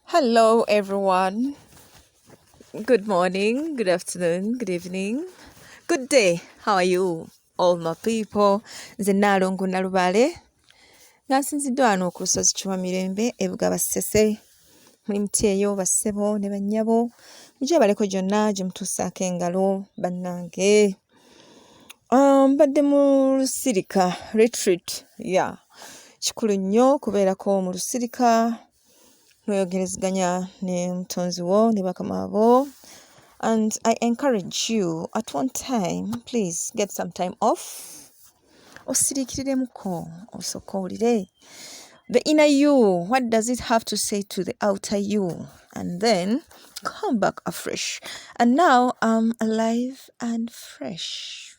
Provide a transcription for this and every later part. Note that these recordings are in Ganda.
Hello, everyone. Good morning, good afternoon, good evening, good day. How are you, all my people? Nze Nnaalongo Nalubaale nga nsinziddwa wano ku lusozi Kiwamirembe e Bugaba Ssese. Muli mutya eyo bassebo ne bannyabo? Mugyebaleko gyonna gye mutuusaako engalo bannange. Mbadde mu lusirika retreat yeah. Kikulu nnyo okubeerako mu lusirika n'oyogerezeganya ne mutonzi wo ne bakama bo and I encourage you at one time please get some time off osiriikiriremuko osooke owulire the inner you what does it have to say to the outer you and then come back afresh and now I'm alive and fresh.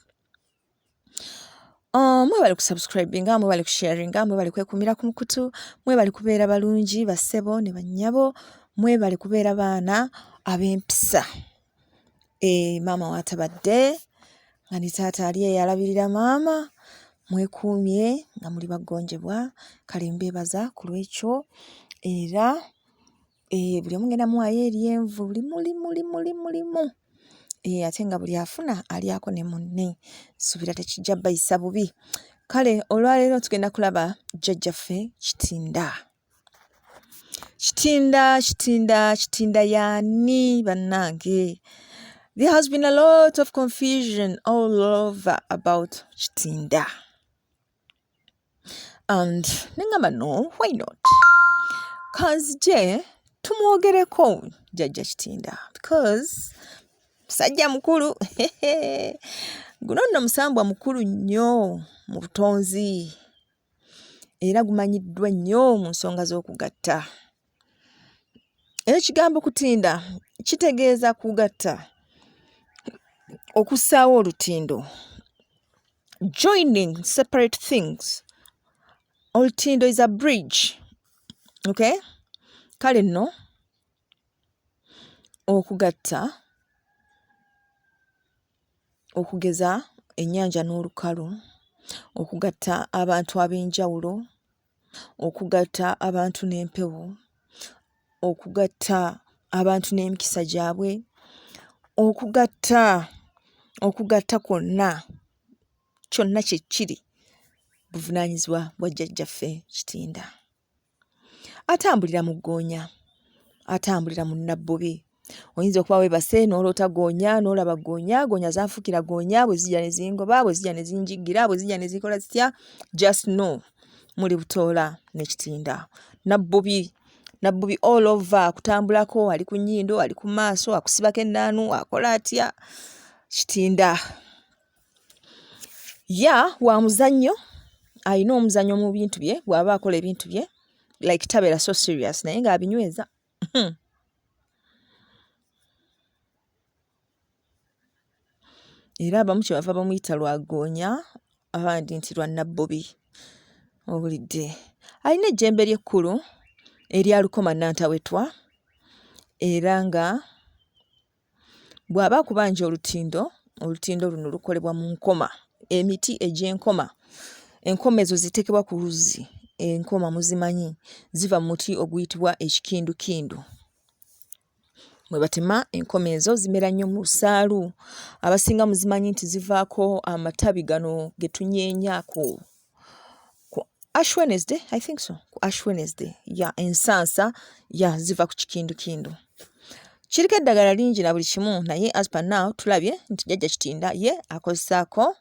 Mwebale kusubscribinga, mwebale kusharinga, mwebale kwekuumira ku mukutu, mwebale kubeera balungi bassebo ne bannyabo, mwebale kubeera baana ab'empisa. E, maama waatabadde nga ne taata ali eyo alabirira maama, mwekuumye nga muli bagonjebwa, kale mbeebaza ku lw'ekyo era e, buli omu ngenda muwaayo eryenvu limu limu limu limu limu. E, ate nga buli afuna alyako ne munne, nsuubira tekijja bayisa bubi. Kale olwaleero tugenda kulaba jjajjaffe Kitinda. Kitinda, Kitinda, Kitinda y'ani bannange? There has been a lot of confusion all over about Kitinda. And ne ŋŋamba no, why not? Kanzije tumwogereko jjajja Kitinda because musajja mukulu guno nno musambwa mukulu nnyo mu butonzi era gumanyiddwa nnyo mu nsonga z'okugatta. Ekigambo kutinda kitegeeza kugatta, okussaawo olutindo, joining separate things. Olutindo is a bridge, okay? Kale nno okugatta okugeza ennyanja n'olukalu, okugatta abantu ab'enjawulo, okugatta abantu n'empewo, okugatta abantu n'emikisa gyabwe, okugatta okugatta kwonna kyonna kye kiri buvunaanyizibwa bwa jjajjaffe Kitinda. Atambulira mu ggoonya, atambulira mu nnabbubi. Oyinza okuba weebase n'oloota ggoonya n'olaba ggoonya, ggoonya zanfuukira ggoonya bwe zijja ne zingoba, bwe zijja ne zinjiggira, bwe zijja ne zikola zitya, just know muli butoola ne Kitinda. Nnabbubi, nnabbubi all over akutambulako, ali ku nnyindo, ali ku maaso, akusibako ennaanu, akola atya, Kitinda. Ya wa muzannyo, alina omuzannyo mu bintu bye, bw'aba akola ebintu bye like tabeera so serious naye ng'abinyweza. Era abamu kyebava bamuyita lwa ggoonya abandi nti lwa nnabbubi. Owulidde? Alina ejjembe lye ekkulu erya Lukoma Nnantawetwa era nga Bw'aba akubanja olutindo, olutindo luno lukolebwa mu nkoma, emiti egy'enkoma. Enkoma ezo ziteekebwa ku luzzi. Enkoma muzimanyi, ziva mu muti oguyitibwa ekikindukindu. Mwe batema enkoma ezo zimera nnyo mu lusaalu. Abasinga muzimanyi nti zivaako amatabi gano ge tunyeenya ku ku Ash Wednesday, I think so, ku Ash Wednesday ya ensansa ya ziva ku kikindukindu. Kiriko eddagala lingi na buli kimu naye as per now tulabye nti jjajja Kitinda ye akozesaako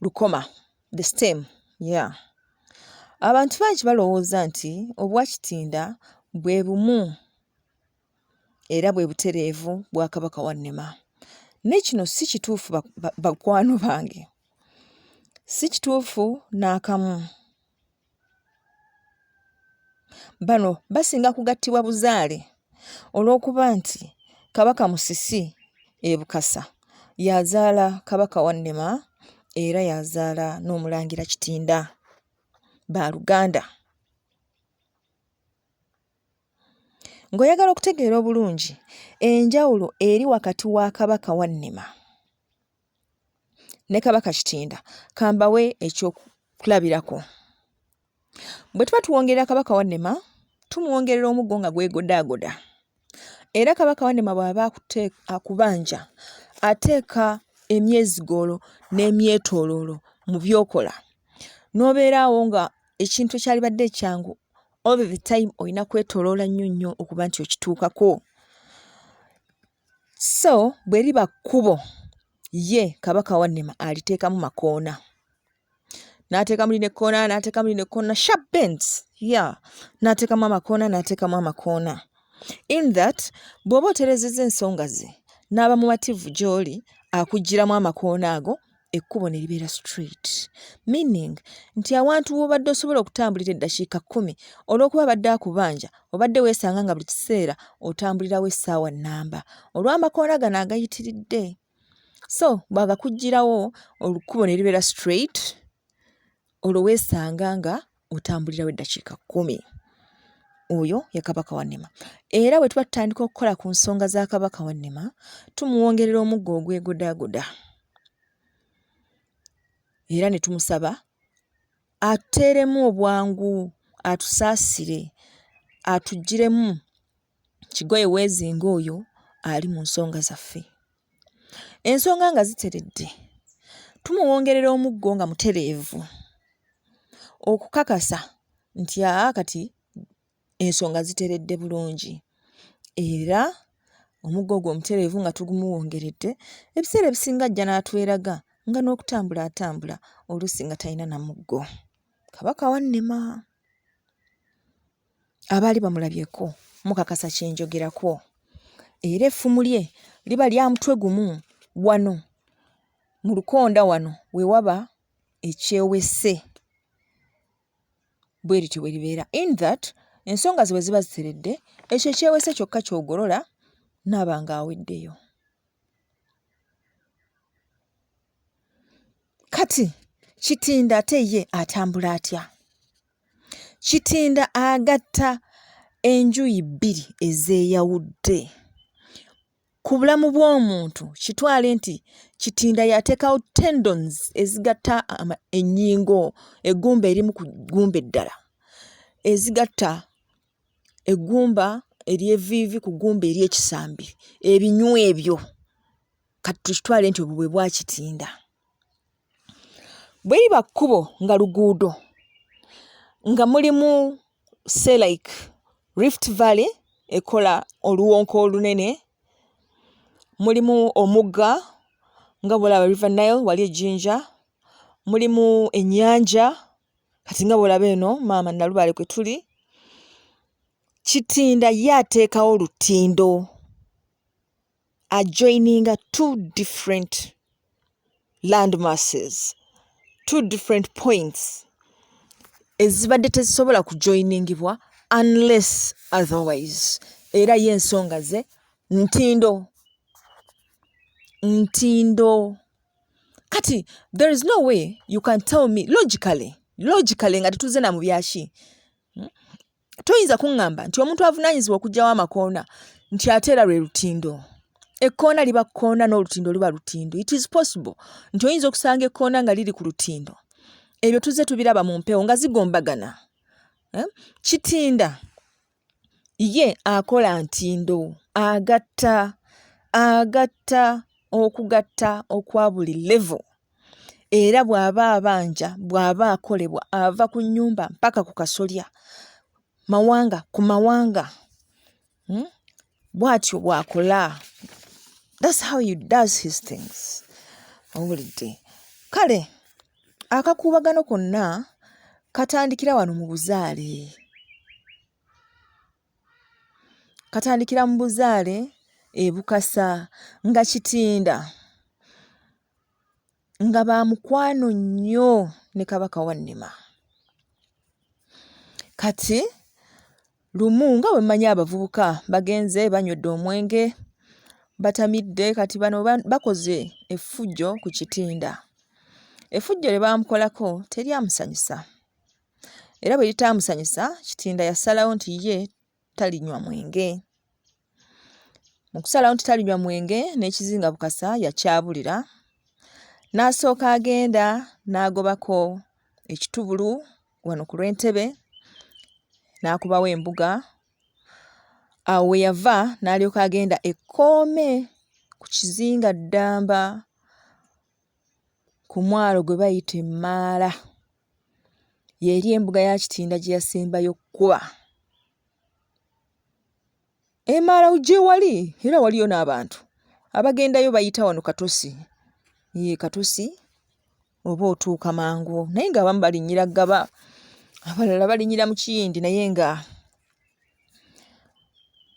lukoma the stem yeah. Abantu bangi balowooza nti obwa Kitinda bwe bumu era bwe butereevu bwa Kabaka Wannema. Naye kino si kituufu bakwano bange, si kituufu n'akamu. Bano basinga kugattibwa buzaale olw'okuba nti Kabaka Musisi e Bukasa y'azaala Kabaka Wannema era y'azaala n'Omulangira Kitinda. Baaluganda. Ng'oyagala okutegeera obulungi enjawulo eri wakati wa Kabaka Wannema ne Kabaka Kitinda, ka mbawe ekyokulabirako. Bwe tuba tuwongerera Kabaka Wannema Tumuwongerera omuggo nga gwegodaagoda. Era Kabaka Wannema bw'aba akubanja ateeka emyezigoolo n'emyetooloolo mu by'okola n'obeera awo nga ekintu ekyalibadde ekyangu all the time olina kwetooloola nnyo nnyo okuba nti okituukako. So bwe liba kkubo ye Kabaka Wannema aliteekamu makoona. N'ateekamu lino ekkoona, n'ateekamu lino ekkoona, sharp bends, yeah, n'ateekamu amakoona, n'ateekamu amakoona. In that, bw'oba otereezezza ensonga ze n'aba mumativu gy'oli, akuggyiramu amakoona ago ekkubo ne libeera straight. Meaning nti awantu w'obadde osobola okutambulira eddakiika kkumi, olw'okuba abadde akubanja, obadde weesanga nga buli kiseera otambulirawo essaawa nnamba olw'amakoona gano agayitiridde. So bw'agakuggyirawo olukkubo ne libeera straight, olwo weesanga nga otambulirawo eddakiika kkumi. Oyo ye Kabaka Wannema. Era bwe tuba tutandika okukola ku nsonga za Kabaka Wannema, tumuwongerera omuggo ogwegodaagoda era ne tumusaba atuteeremu obwangu, atusaasire, atuggyiremu kigoye weezinge oyo ali mu nsonga zaffe. Ensonga nga ziteredde, tumuwongerera omuggo nga mutereevu okukakasa nti aa kati ensonga ziteredde bulungi era omuggo ogwo omutereevu nga tugumuwongeredde, ebiseera ebisinga ajja n'atweraga nga n'okutambula atambula oluusi nga talina na muggo. Kabaka Wannema. Abaali bamulabyeko mukakasa kye njogerako. Era effumu lye liba lya mutwe gumu wano mu lukonda wano we waba ekyewese bwe lityo bwe libeera in that ensonga ze bwe ziba ziteredde ekyo ekyewese kyokka ky'ogolola n'aba ng'aweddeyo. Kati Kitinda ate ye atambula atya? Kitinda agatta enjuyi bbiri ezeeyawudde. Ku bulamu bw'omuntu kitwale nti Kitinda y'ateekawo tendons ezigatta ennyingo, eggumba erimu ku ggumba eddala, ezigatta eggumba ery'evviivi ku ggumba ery'ekisambi, ebinywa ebyo kati tukitwale nti obwo bwe bwa Kitinda. Bwe liba kkubo nga luguudo nga mulimu say like Rift Valley ekola oluwonko olunene, mulimu omugga nga bw'olaba River Nile wali e Jinja, mulimu ennyanja kati nga bw'olaba eno maama Nalubaale kwe tuli. Kitinda ye ateekawo lutindo. Ajoininga two different land masses, two different points ezibadde tezisobola kujoiningibwa unless otherwise. Era ye ensonga ze ntindo ntindo. Kati there is no way you can tell me logically, logically nga tetuze na mu byaki. Toyinza kuŋŋamba nti omuntu avunaanyizibwa okuggyawo amakoona nti ate era lwe lutindo. Ekkoona liba kkoona n'olutindo luba lutindo. It is possible nti oyinza okusanga ekkoona nga liri ku lutindo. Ebyo tuzze tubiraba mu mpewo nga zigombagana. Eh? Kitinda ye akola ntindo, agatta, agatta okugatta okwa buli level. Era bw'aba abanja, bw'aba akolebwa ava ku nnyumba mpaka ku kasolya, mawanga ku mawanga. Hmm? Bw'atyo bw'akola. That's how he does his things. Owulidde? Kale akakuubagano konna katandikira wano mu buzaale. Katandikira mu buzaale e Bukasa nga Kitinda nga ba mukwano nnyo ne Kabaka Wannema. Kati lumu nga bwe mmanyi abavubuka bagenze banywedde omwenge, batamidde kati bano bakoze effujjo ku Kitinda. Effujjo lye baamukolako teryamusanyusa. Era bwe litaamusanyusa, Kitinda yasalawo nti ye talinywa mwenge. Mu kusalawo nti talinywa mwenge n'ekizinga Bukasa yakyabulira n'asooka agenda n'agobako ekitubulu wano ku lw'Entebe n'akubawo embuga. Awo we yava n'alyoka agenda e Kkoome ku kizinga Ddamba ku mwalo gwe bayita e Mmaala. Y'eri embuga ya Kitinda gye yasembayo okukuba. E Mmaala gyewali era waliyo n'abantu abagendayo bayita wano Katosi. Yee Katosi oba otuuka mangu naye ng'abamu balinnyira Ggaba, abalala balinnyira mu Kiyindi naye nga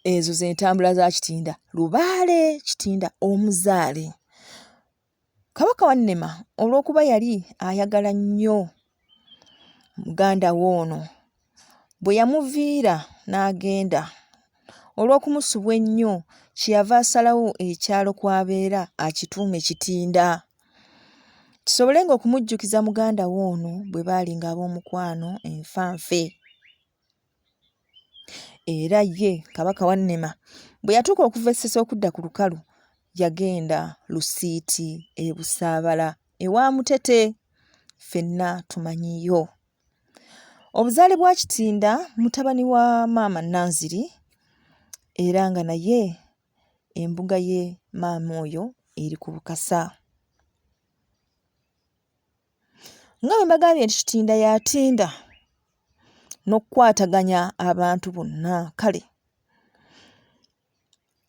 ezo ze ntambula za Kitinda. Lubaale Kitinda omuzaale. Kabaka Wannema olw'okuba yali ayagala nnyo muganda we ono, bwe yamuviira n'agenda, olw'okumusubwa ennyo kye yava asalawo ekyalo kw'abeera akituume Kitinda kisobolenga okumujjukiza muganda we ono bwe baalinga ab'omukwano enfanfe. Era ye Kabaka Wannema bwe yatuuka okuva e Ssese okudda ku lukalu yagenda Lusiiti e Busaabala ewa Mutete ffenna tumanyiyo. Obuzaale bwa Kitinda mutabani wa maama Nanziri era nga naye embuga ye maama oyo eri ku Bukasa. Nga bwe mbagambye nti Kitinda y'atinda n'okukwataganya abantu bonna kale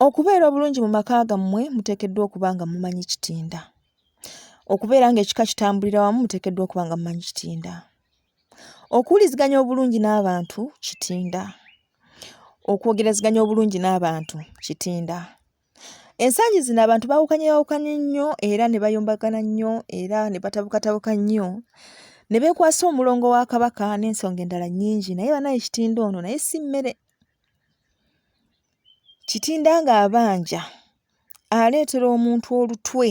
okubeera obulungi mu maka gammwe muteekeddwa okuba nga mumanyi Kitinda. Okubeera ng'ekika kitambulira wamu muteekeddwa okuba nga mumanyi Kitinda. Okuwuliziganya obulungi n'abantu Kitinda. Okwogerezeganya obulungi n'abantu Kitinda. Ensangi zino abantu baawukanye yawukanye nnyo era ne bayombagana nnyo era ne batabukatabuka nnyo ne beekwasa omulongo wa Kabaka n'ensonga endala nnyingi naye banaye Kitinda ono naye si mmere. Kitinda ng'abanja aleetera omuntu olutwe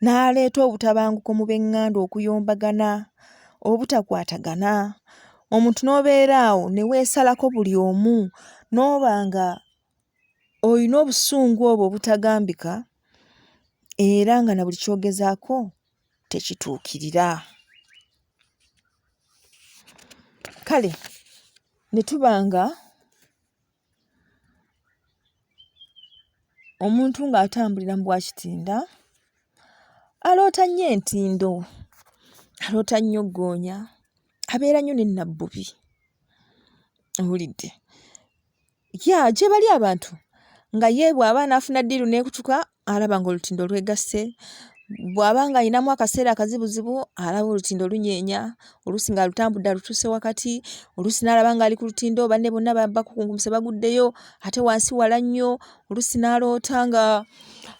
n'aleeta obutabanguko mu b'eŋŋanda okuyombagana, obutakwatagana, omuntu n'obeera awo ne weesalako buli omu n'oba nga olina obusungu obwo obutagambika era nga na buli ky'ogezaako tekituukirira. Kale ne tuba nga omuntu ng'atambulira mu bwakitinda aloota nnyo entindo, aloota nnyo ggoonya, abeera nnyo ne nnabbubi, owulidde? Ya gyebali abantu nga ye bw'aba anaafuna ddiiru n'ekutuka alaba ng'olutindo lwegasse, bw'aba ng'alinamu akaseera akazibuzibu alaba olutindo lunyeenya, oluusi ng'alutambudde alutuuse wakati, oluusi n'alaba ng'ali ku lutindo banne bonna bakukunkumuse baguddeyo ate wansi wala nnyo, oluusi n'aloota nga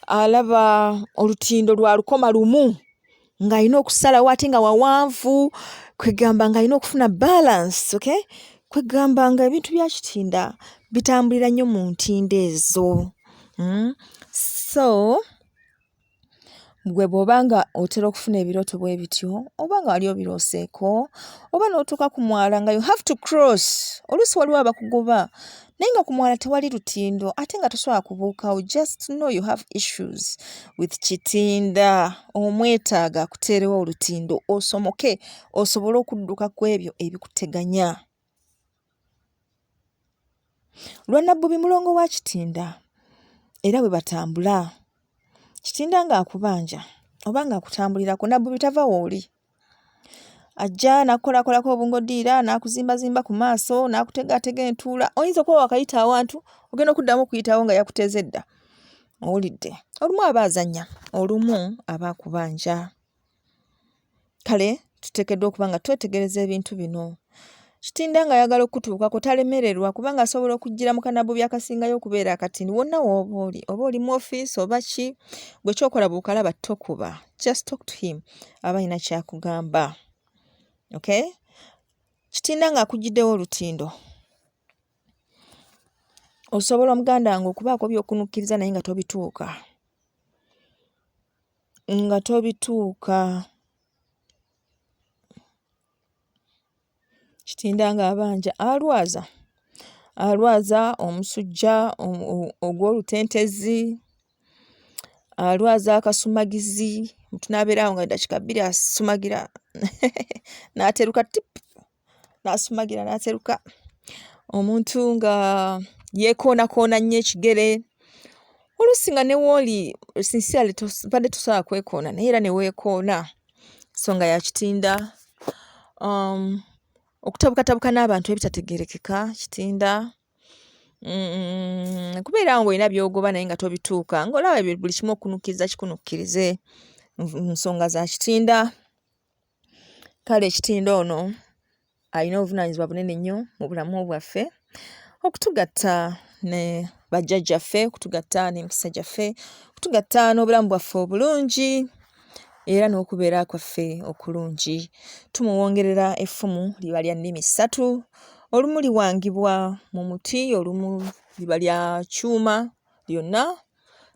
alaba olutindo lwa lukoma lumu. ng'alina okusalawo ate nga wawanvu kwegamba ng'alina okufuna balance okay kwegamba nga ebintu bya kitinda bitambulira nnyo mu ntindo ezo mm? so gwe bw'oba nga otera okufuna ebirooto bwe bityo oba nga wali obirooseeko oba n'otuuka ku mwala nga you have to cross oluusi waliwo abakugoba naye nga ku mwala tewali lutindo ate nga tosobola kubuukawo just know you have issues with kitinda omwetaaga akuteerewo olutindo osomoke osobole okudduka ku ebyo ebikuteganya lwanabbubi mulongo wa kitinda era bwe batambula kitinda ng'akubanja oba ng'akutambulirako nabbubi tava wooli ajja n'akukolakolako obungodiira n'akuzimbazimba ku maaso n'akutegaatega entuula oyinza okuba wakayita awantu ogenda okuddamu okuyitawo nga yakuteeze dda owulidde olumu aba azannya olumu aba akubanja kale tuteekeddwa okuba nga twetegereza ebintu bino Kitinda ng'ayagala okukutuukako talemererwa kubanga asobola okujjira mu kanabubi akasingayo okubeera akatini wonna w'oba oli oba oli mu ofiisi oba ki gwe kyokola bw'okalaba tokuba just talk to him aba alina kyakugamba okay Kitinda ng'akujjiddewo olutindo osobola omuganda wange okubaako by'okunukkiriza naye nga tobituuka nga tobituuka. Kitinda ng'abanja alwaza alwaza omusujja ogw'olutentezi, alwaza akasumagizi omuntu n'abeera awo nga eddakiika bbiri asumagira n'ateruka ttipu! n'asumagira n'ateruka. Omuntu nga yeekoonakoona nnyo ekigere, oluusi nga ne w'oli sincerely obadde tosobola kwekoona naye era ne weekoona. Nsonga ya kitinda. Okutabukatabuka n'abantu ebitategeerekeka kitinda. Kubeera awo ng'olina by'ogoba naye nga tobituuka ng'olaba buli kimu okunukkiriza kikunukkirize nsonga za kitinda. Kale ekitinda ono alina obuvunaanyizibwa bunene nnyo mu bulamu bwaffe okutugatta ne bajjajjaffe, okutugatta n'emikisa gyaffe, okutugatta n'obulamu bwaffe obulungi era n'okubeera kwaffe okulungi. Tumuwongerera effumu liba lya nnimi ssatu, olumu liwangibwa mu muti, olumu liba lya kyuma lyonna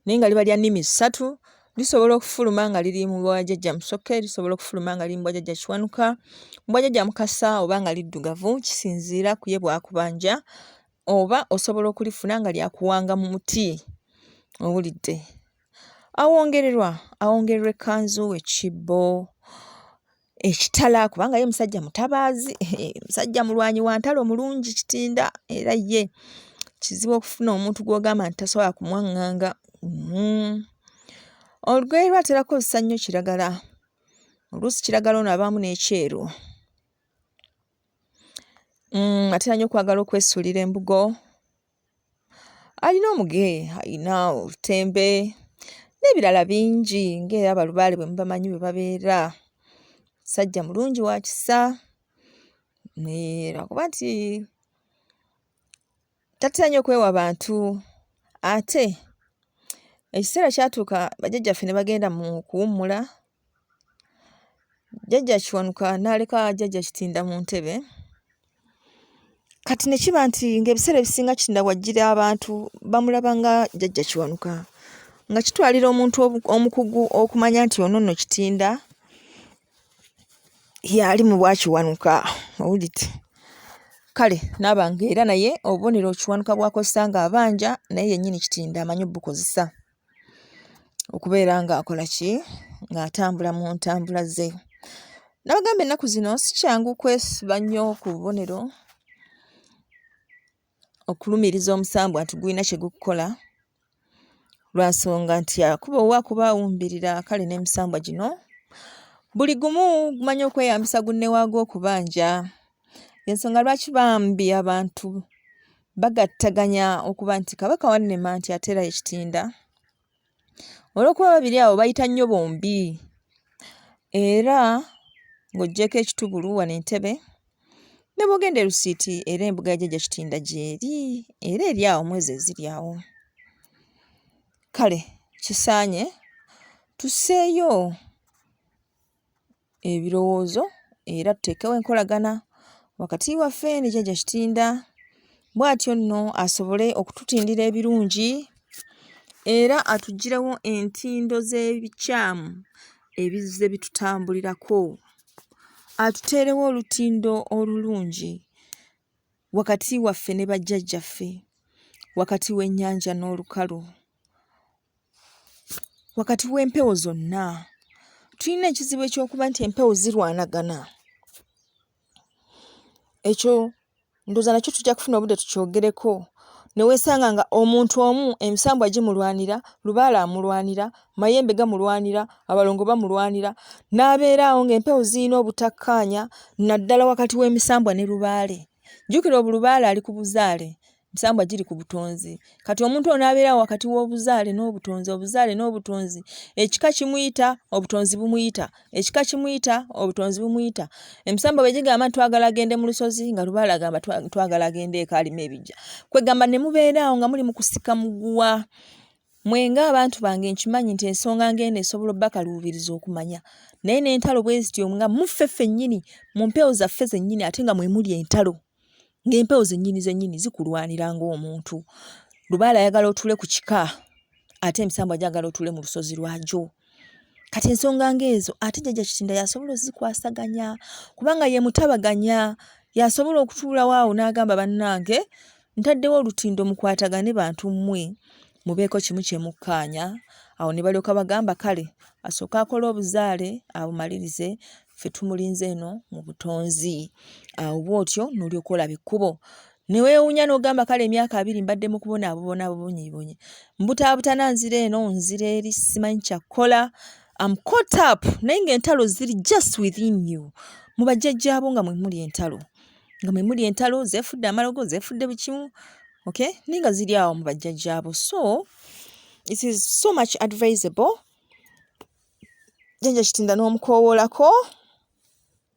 naye nga liba lya nnimi ssatu. Lisobola okufuluma nga liri mu bwa Jjajja Musoke, lisobola okufuluma nga liri mu bwa Jjajja Kiwanuka, mu bwa Jjajja Mukasa oba nga liddugavu kisinziira ku ye bw'akubanja oba osobola okulifuna nga lyakuwanga mu muti. Owulidde? Awongererwa, awongererwa ekkanzu, ekibbo, ekitala kubanga ye musajja mutabaazi, musajja mulwanyi wa ntalo mulungi kitinda era ye kizibu okufuna omuntu gw'ogamba nti tasobola kumwaŋŋanga. Olugoye lwe atera kukozesa nnyo kiragala, oluusi kiragala ono abaamu n'ekyeru. Atera nnyo okwagala okwesuulira embugo. Alina omuge, alina olutembe n'ebirala bingi ng'era balubaale bwe mubamanyi bwe babeera. Musajja mulungi wa kisa lwakuba nti tatera nnyo kwewa bantu ate ekiseera kyatuuka bajjajjaffe ne bagenda mu kuwummula, Jjajja Kiwanuka n'aleka Jjajja Kitinda mu ntebe. Kati ne kiba nti ng'ebiseera ebisinga Kitinda bw'ajjira abantu bamulaba nga Jjajja Kiwanuka nga kitwalira omuntu omukugu okumanya nti ono nno Kitinda y'ali mu bwa Kiwanuka owulidde. Kale n'aba ng'era naye obubonero Kiwanuka bw'akozesa ng'abanja naye yennyini Kitinda amanyi obbukozesa. Okubeera ng'akola ki? Ng'atambula mu ntambula ze. Nabagamba ennaku zino si kyangu kwesiba nnyo ku bubonero okulumiriza omusambwa nti gulina kye gukukola lwa nsonga nti akuba owuwe akuba awumbirira kale n'emisambwa gino buli gumu gumanyi okweyambisa gunne waagwo okubanja. Y'ensonga lwaki bambi abantu bagattaganya okuba nti Kabaka wannema nti ate era ye Kitinda. Olw'okuba babiri abo bayita nnyo bombi era ng'oggyeeko ekitubulu wano e Ntebe ne bw'ogenda e Lusiiti era embuga ya Jjajja Kitinda gy'eri era eri awo mu ezo eziri awo. Kale kisaanye tusseeyo ebirowoozo era tuteekewo enkolagana wakati waffe ne Jjajja Kitinda bw'atyo nno asobole okututindira ebirungi era atuggyirewo entindo z'ebikyamu ebizze bitutambulirako, atuteerewo olutindo olulungi wakati waffe ne bajjajjaffe, wakati w'ennyanja n'olukalu. Wakati w'empewo zonna tulina ekizibu eky'okuba nti empewo zirwanagana. Ekyo ndowooza nakyo tujja kufuna obudde tukyogereko ne weesanga nga omuntu omu emisambwa gimulwanira, lubaale amulwanira, mayembe gamulwanira, abalongo bamulwanira n'abeera awo ng'empewo zirina obutakkaanya naddala wakati w'emisambwa ne lubaale. Jjukira obulubaale ali ku buzaale Emisambwa giri ku butonzi. Kati omuntu ono n'abeera wakati w'obuzaale n'obutonzi, obuzaale n'obutonzi. Ekika kimuyita, obutonzi bumuyita. Ekika kimuyita, obutonzi bumuyita. Emisambwa bwe gigamba nti twagala agende mu lusozi, nga lubaale agamba twagala agende eka alime ebijja. Kwegamba ne mubeera awo nga muli mu kusika muguwa. Mwe ng'abantu bange nkimanyi nti ensonga ng'eno esobola obbakaluubiriza okumanya. Naye n'entalo bwe zityo nga muffe ffennyini, mu mpewo zaffe zennyini ate nga mwe muli entalo. Ng'empewo zennyini zennyini zikulwanira ng'omuntu. Lubaale ayagala otuule ku kika ate emisambwa gyagala otuule mu lusozi lwagyo. Kati ensonga ng'ezo ate Jjajja Kitinda y'asobola ozikwasaganya kubanga ye mutabaganya, y'asobola okutuulawo awo n'agamba bannange ntaddewo olutindo mukwatagane bantu mmwe mubeeko kimu kye mukkaanya. Awo ne balyoka bagamba kale asooke akole obuzaale abumalirize. Ffe tumulinze eno mu butonzi. Awo bw'otyo n'olyoka olaba ekkubo. Ne weewuunya n'ogamba kale emyaka abiri mbadde mu kubonaabona bubonyiibonyi. Mbutaabutana nzira eno nzira eri simanyi kya kukola. Am caught up naye ng'entalo ziri just within you. Mu bajjajjaabo nga mwe muli entalo. Nga mwe muli entalo zeefudde amalogo zeefudde buli kimu. Okay? Naye nga ziri awo mu bajjajjaabo. So it is so much advisable Jjajja Kitinda n'omukoowoolako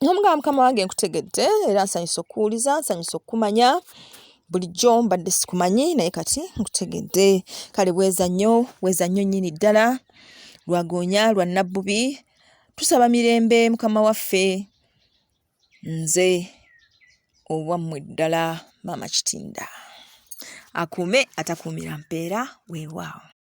n'omugamba mukama wange nkutegedde era nsanyuse okukuwuliza nsanyuse okukumanya bulijjo mbadde sikumanyi naye kati nkutegedde kale bweza nnyo bweza nnyo nnyini ddala lwagoonya lwa nabbubi tusaba mirembe mukama waffe nze owammwe ddala maama Kitinda akuume atakuumira mpeera weewaawo.